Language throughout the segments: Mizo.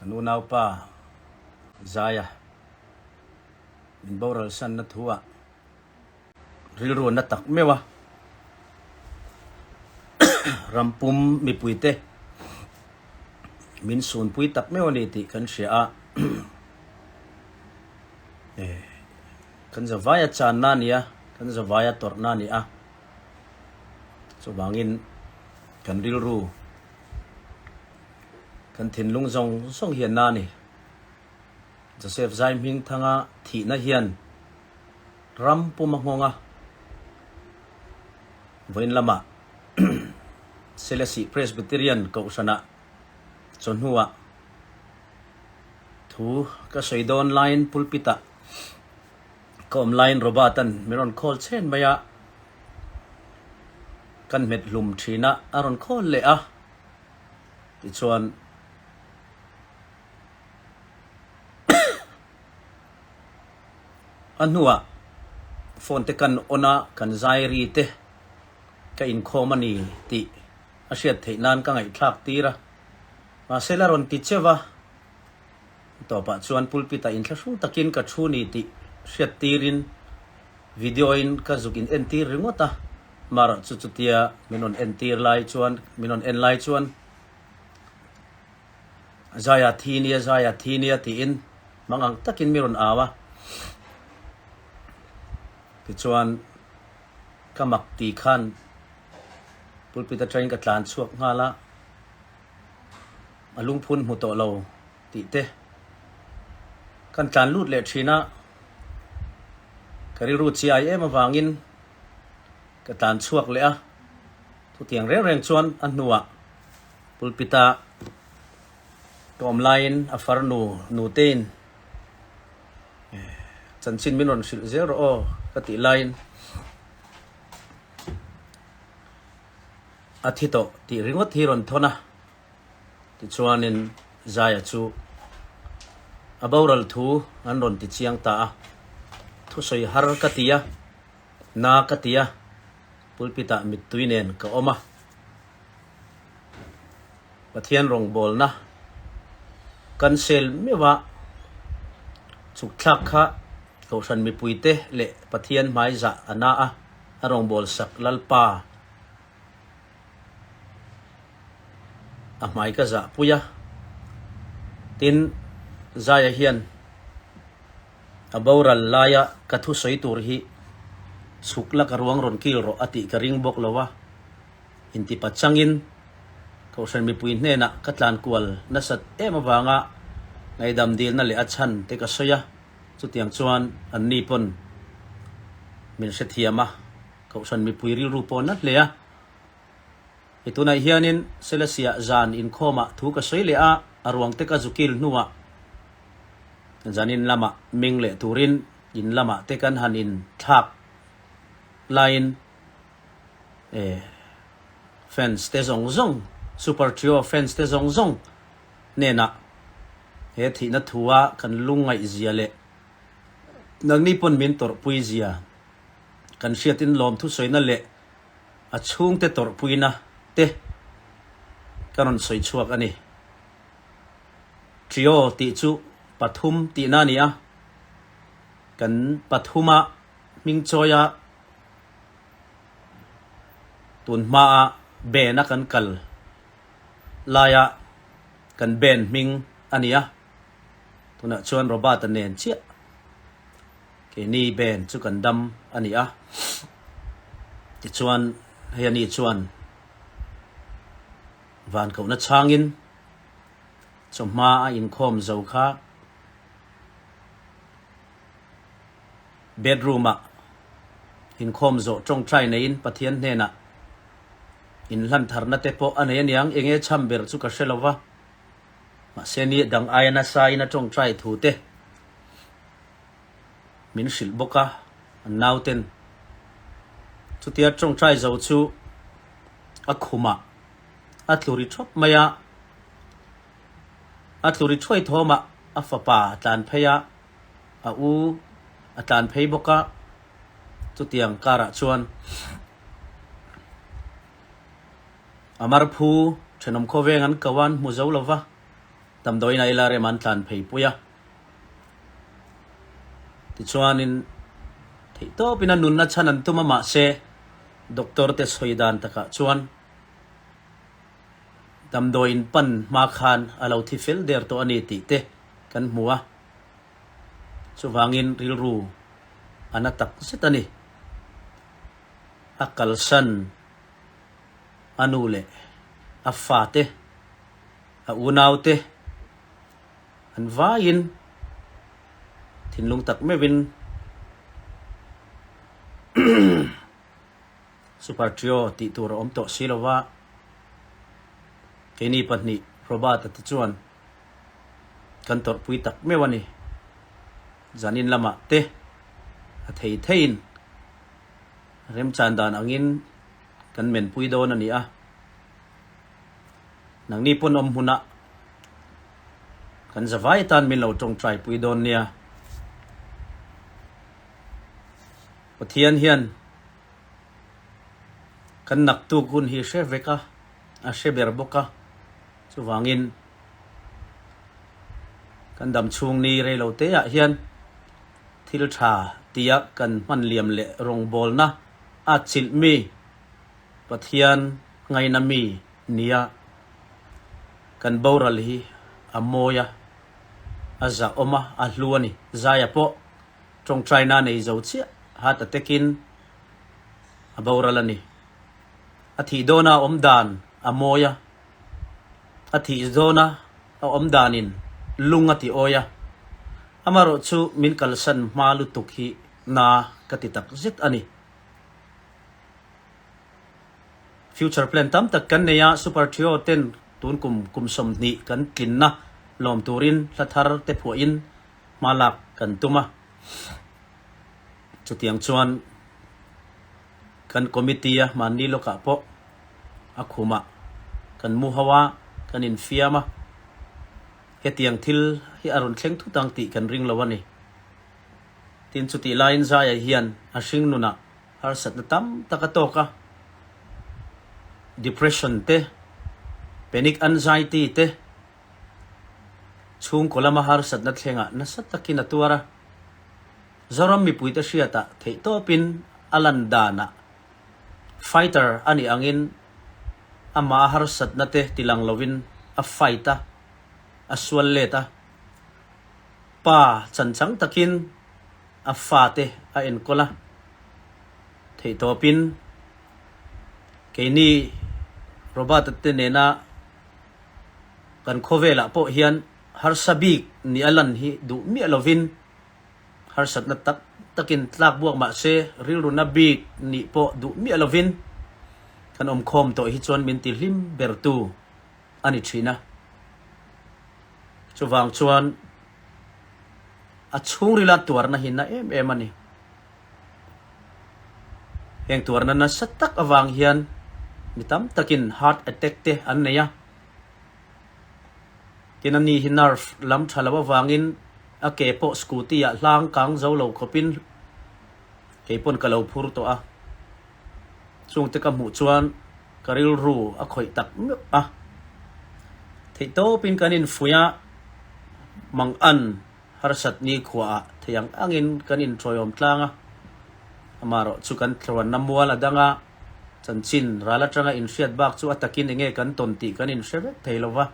Kan unaupa Zaia min boral sanna thu ah rilru na tak meuh a, rampum mipuite min sunpui tak meuh a ni tih kan hria a, kan zavaia channa a ni a, kan zavaia tawrhna a ni a, chuvangin kan rilru kan thinlung zawng zawng hian na a ni. Joseph Zaihmingthanga thihna hian ram pum a nghawng a, vawiin lamah Selesih Presbyterian Kohhranah chawhnuah thu ka sawi dawn laiin pulpit-ah ka awm laiin Robert-a'n min rawn call chhen mai a, kan hmet hlum thin a, a rawn call leh a, tichuan. A hnuah phone te kan on a, kan zai ri te ka inkhawm a ni tih a hriat theih nan ka ngaihthlak tir a. Mahse la rawn ti cheuh a, tawpah chuan pulpit ah inthlahrung takin ka thu ni tih hriat tirin video in ka zuk in entir ringawt a, marawh chu chutia min rawn entir lai chuan min rawn en lai chuan Zaia thi nia, Zaia thi nia tiin mang ang takin mi rawn au a. Tichuan ka mak ti khan pulpit atangin ka tlan chhuak nghal a, a lungphun hmu tawh lo tih te kan tlan lut leh thin a, ka rilru chiai em avangin ka tlan chhuak leh a, thutiang reng reng chuan a hnuah Pulpit-a ka awm laiin a farnu Nutein chanchin min rawn hrilh zel rawh aw ka tih laiin a thi tawh tih ringawt hi rawn thawn a, tichuanin Zaia chu a boral thu an rawn ti chiang ta a, thusawi har ka ti a, na ka ti a, pulpit-ah mittui nen ka awm a. Pathian rawngbawlna kan sel meuh a, chhuk thlak kha Kohhran mipuite leh Pathian hmaizah a na a, a rawngbawlsak Lalpa a hmai ka zah pui a. Tin, Zaia hian a boral laia ka thusawi tur hi chhuk la ka ruang rawn kil rawh a tih ka ring bawk lo a. Intipa changin Kohhran mipui hnenah ka tlan kual nasat em avanga ngaihdam dilna leh a chhan te ka sawi a, chutiang chuan anni pawn min hrethiam a, Kohhran mipui rilru pawh na hle a. I tunah hianin Selesiah zan inkhawmah thu ka sawi leh a, a ruang te ka zukil hnuah zanin lamah ming leh turin in lamah te kan han inthlak laiin eh fans te zawng zawng super trio fans te zawng zawng hnenah he thihna thu a kan lungngaih zia leh nangni pawn min tawrhpui zia kan hriatin lawmthu sawina leh a chhungte tawrhpuina te ka rawn sawi chhuak a ni. Trio tih chu pathum tihna a ni a, kan pathuma hming chawia Tun hmaa band a kan kal laia kan band hming a ni a, tunah chuan Robert-a nen chiah keini band chu kan dam a ni a. Tichuan hei ani chuan van kohna chhangin chawhma a inkhawm zo kha Bedroom-ah inkhawm zawh tawngtai neiin Pathian hnenah inhlan tharna te pawh a nei aniang, enge chham ber chu ka hre lo va, mahse ni dang aia nasa in a tawngtai thu te min hrilh bawk a, an nauten chutia tawngtai zo chu a khumah a tlu ri thawp mai a, a tlu ri thuai thawmah a fapa a tlan phei a. A u a tlan phei bawk a, chutiang karah chuan a marphu thenawm khawveng an ko a, an hmu zo lo va. Damdawiin a ila rem an tlan phei pui a. Tichuanin theihtawpin a nunna chhan an tum a mahse doctor te sawi dan takah chuan damdawiin pan hma khan a lo thi fel der tawh a ni tih te kan hmu a. Chuvangin rilru a na tak zet a ni. A kalsan a nu leh a fate, a unaute an vaiin thinlung tak meuhin Super Trio tih tur a awm tawh si lo va, keini pahnih Robert-a te chuan kan tawrhpui tak meuh a ni. Zanin lamah te a thei theiin remchan dan angin kan menpui dawn a ni a. Nangni pawn awm hmunah kan zavai atan min lo tawngtai pui dawn nia. Pathian hian kan naktuk hun hi hre vek a, a hre ber bawk a, chuvangin kan dam chhung ni reilo te ah hian thil tha tia kan hman liam leh rawngbawlna a chilh mi Pathian ngaina mi nia kan boral hi a mawi a, a zahawm a, a hlu a ni. Zaia pawh tawngtaina nei zo chiah heart attack in a boral a ni. A thih dawna a awm dan a mawi a, a thih dawna a awm danin lung a ti awi a, amaherawh chu min kalsan hma lutuk hi na ka ti tak zet a ni. Future plan tam tak kan nei a, Super Trio ten tun kum kum 20 kan tlinna lawm turin hla thar te phuahin hma lak kan tum a. Chutiang chuan kan committee a mahni lawkah pawh a khumah kan mu ho a, kan infiam a, hetiang thil hi a rawn thleng thut ang tih kan ring lo a ni. Tin chutih laiin Zaia hian a hring nunah harsatna tam tak a tawk a, depression te, panic anxiety te, chhungkaw lama harsatna thlengah nasa takin a tuar a. Zoram mipuite hriatah theihtawpin a lan danah fighter a nih angin amah a harsatna te tilang lovin a fight a, a sual let a. Pa chanchang takin a fate a enkawl a, theihtawpin keini Robert-a te nena kan khawvelah pawh hian harsa bik ni a lan hi duh miah lovin harsatna tak takin tlak buak mah se rilruna bik nih pawh duh miah lovin kan awmkhawm tawh hi chuan min tihlim bertu a ni thin a. Chuvang chuan a chhungrila tuarna hi na em em a ni. Heng tuarna nasa tak avang hian mi tam takin heart attack te an nei a. Tin a ni hi nerve lam tha lo avangin a ke pawh scooty ah hlang kang zo lo khawpin kei pawn ka lo phur tawh a. Chungte ka hmuh chuan ka rilru a khawih tak meuh a. Theihtawpin kan infuih a, Mangan harsat ni khuaah thei ang angin kan inṭawiawm tlang a. Amaherawh chu kan tluanna mual a dang a, chanchin ral aṭanga inhriat bak chu a takin enge kan tawn tih kan inhre vek thei lo va.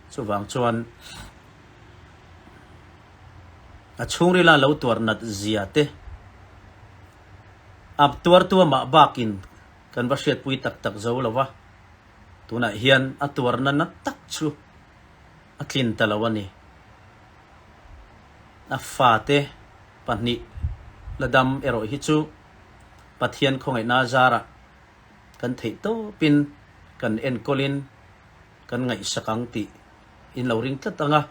Chuvang chuan a chhungrila lo tuar nat zia te a tuartu amah bakin Kan va hriatpui tak tak zo lo va, tunah hian a tuarna na tak chu a tlin ta lo a ni. A fate pahnih la dam erawh hi chu Pathian khawngaihna zarah kan theih tawpin kan enkawlin kan ngaihsak ang tih in lo ring tlat ang a,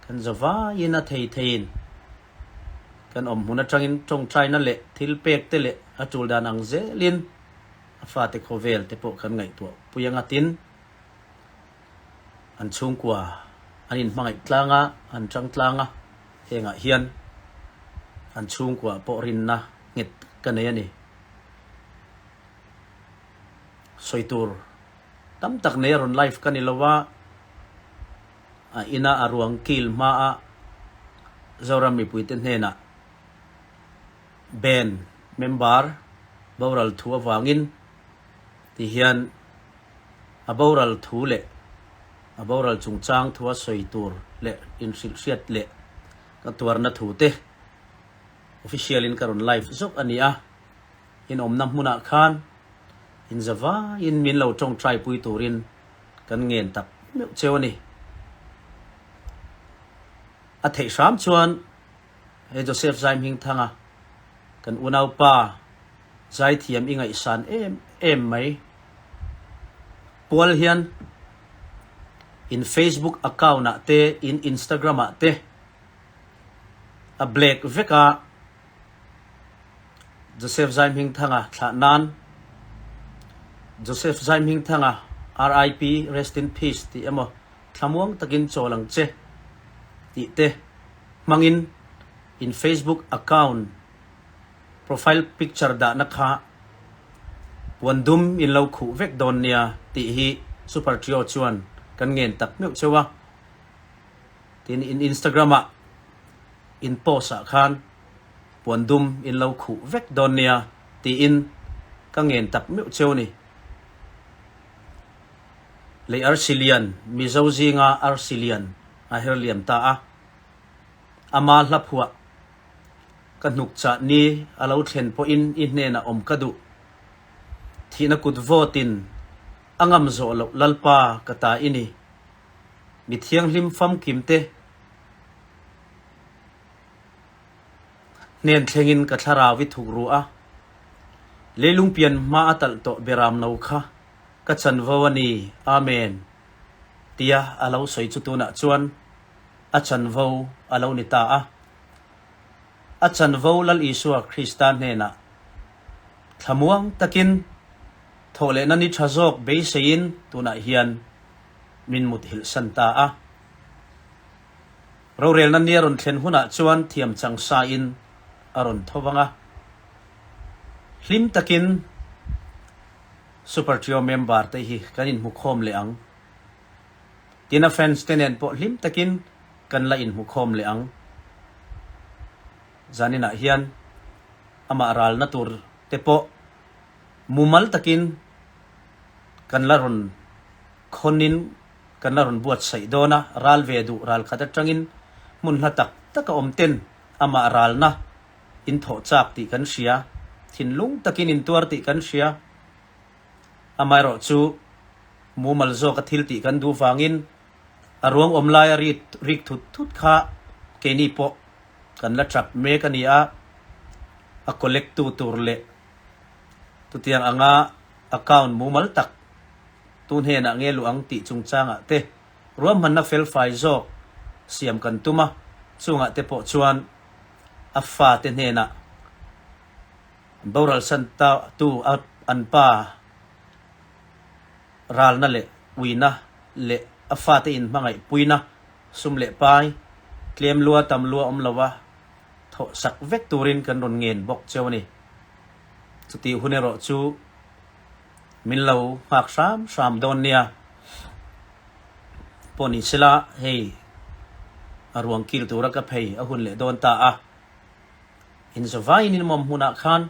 kan zavaiin a thei theiin Kan awm hmun atangin tawngtaina leh thil pek te leh a tul dan ang zelin a fate khawvel te pawh kan ngaihtuah pui anga tin an chhungkua an inhmangaih tlang a, an tang tlang a, hengah hian an chhungkua pawh rinna nghet tak ka nei a ni. Sawi tur tam tak nei a rawn live ka ni lo a. A ina a ruang kil hmaa Zoram mipuite hnenah band member boral thu avangin ti hian a boral thu leh a boral chungchang thua sawi tur leh inhrilhhriat leh ka tuarna thu te official in ka rawn live zawk a ni a, in awmna hmunah khan inzavaiin min lo tawngtai pui turin kan ngen tak meuh cheu a ni. A theih hram chuan he Joseph Zaimhingthanga kan unaupa zaithiam i ngaihsan em em mai pual hian in Facebook account ah te in Instagram ah te a black vek a Joseph Zaimhingthanga thlah nan Joseph Zaimhingthanga RIP Rest in Peace tih emaw thlamuang takin chawl ang che tih te hmangin in Facebook account profile picture dahna kha puan dum in lo khuh vek dawn nia tih hi Super Trio chuan kan ngen tak meuh cheu a. Tin in Instagram ah in post ah khan puan dum in lo khuh vek dawn nia tiin ka ngen tak meuh cheu ni. Lei arsi lian Mizo zinga arsi lian a her liam ta a, ama hla phuah ka hnuk chah ni a lo thlen pawhin i hnenah awm ka duh. Thihna kut vawtin a ngam zawh loh Lalpa ka ta i ni. Mi thianghlim famkim te hnen thlengin ka thlarau i thuk ru a, leilung pian hma a talh tawh beram no kha ka chanvo a ni, Amen, tia a lo sawi chu tunah chuan a chanvo a lo ni ta a. A chanvo Lal Isua Krista hnenah thlamuang takin thawhlehna ni tha zawk beiseiin tunah hian min muthilh san ta a. Rorelna ni a rawn thlen hunah chuan thiam chang sain a rawn tho vang a. Hlim takin Super Trio member te hi kan inhmukhawm leh ang. Tina fans te nen pawh hlim takin kan la inhmukhawm leh ang. Zaninah hian amah ralna tur te pawh mumal takin kan la rawn khawnin kan la rawn buatsaih dawn a, ral ve duh ral khat atangin hmun hla tak tak a awm ten amah ralna in thawh chak tih kan hria, thinlung takin in tuar tih kan hria. Amaherawh chu mumal zawka thil tih kan duh vangin a ruang awm laia rik rik thut thut kha keini pawh kan la tap mek a ni a, a collect tu tur leh chutiang anga account mumal tak tu hnenah nge luh ang tih chungchangah te ruahmanna felfai zawk siam kan tum a, chungah te pawh chuan a fate hnenah boral san ta tu a an pa ralna leh uina leh a fate inhmangaih puina sum leh pai tlem lua tam lua awm lova thawh sak vek turin kan rawn ngen bawk cheu a ni. Chutih hun erawh chu min lo nghak hram hram dawn nia. Pawh ni sela hei a ruang kil tura ka phei a hun leh dawn ta a. Inzawvaiin in mawm hmunah khan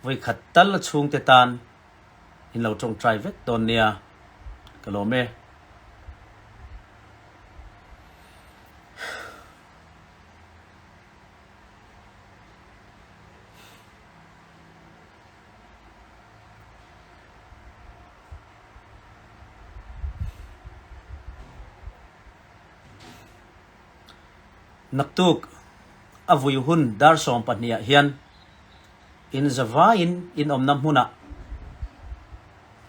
vawi khat tal a chhungte tan in lo tawngtai vek dawn nia ka lawm e. Naktuk a vui hun dar 12 ah hian in zavaiin in awmna hmunah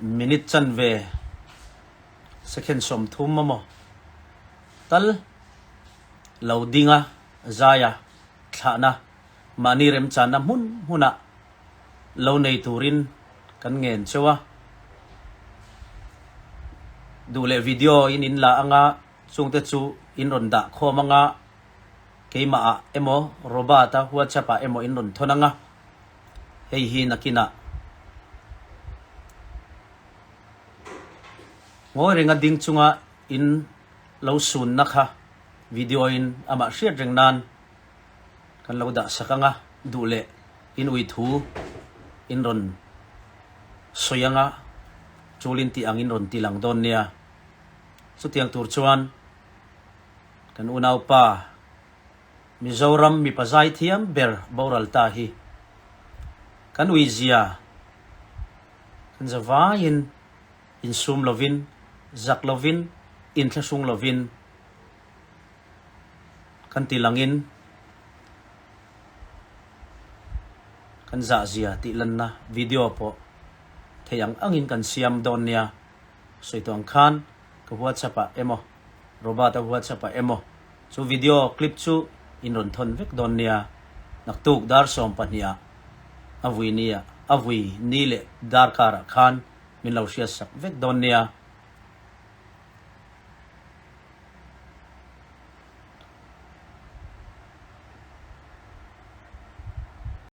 minute chanve second 30 emaw tal lo ding a zai a thlahna mahni remchanna hmun hmunah lo nei turin kan ngen cheu a. Duh leh video in in la anga chungte chu in rawn dah khawm anga keimah ah emaw Robert a WhatsApp ah emaw in rawn thawn anga hei hi nakinah ngawi renga ding chunga in. lo sunna kha video in amah hriat reng nan kan lo dah sak anga duh leh in ui thu in rawn sawi anga chulin tih ang in rawn ti lang dawn nia. Chutiang tur chuan kan unaupa Mizoram mipa zaithiam ber boral ta hi kan uizia kan zavaiin insum lovin, zak lovin, inthlahrung lovin kan ti langin kan zahzia tih lanna video pawh thei ang angin kan siam dawn nia. Sawi tawh ang khan ka WhatsApp ah emaw Robert-a WhatsApp ah emaw chu video clip chu in rawn thawn vek dawn nia. Naktuk dar 12 ah a vui ni ah a vui ni leh dar karah khan min lo hriatsak vek dawn nia.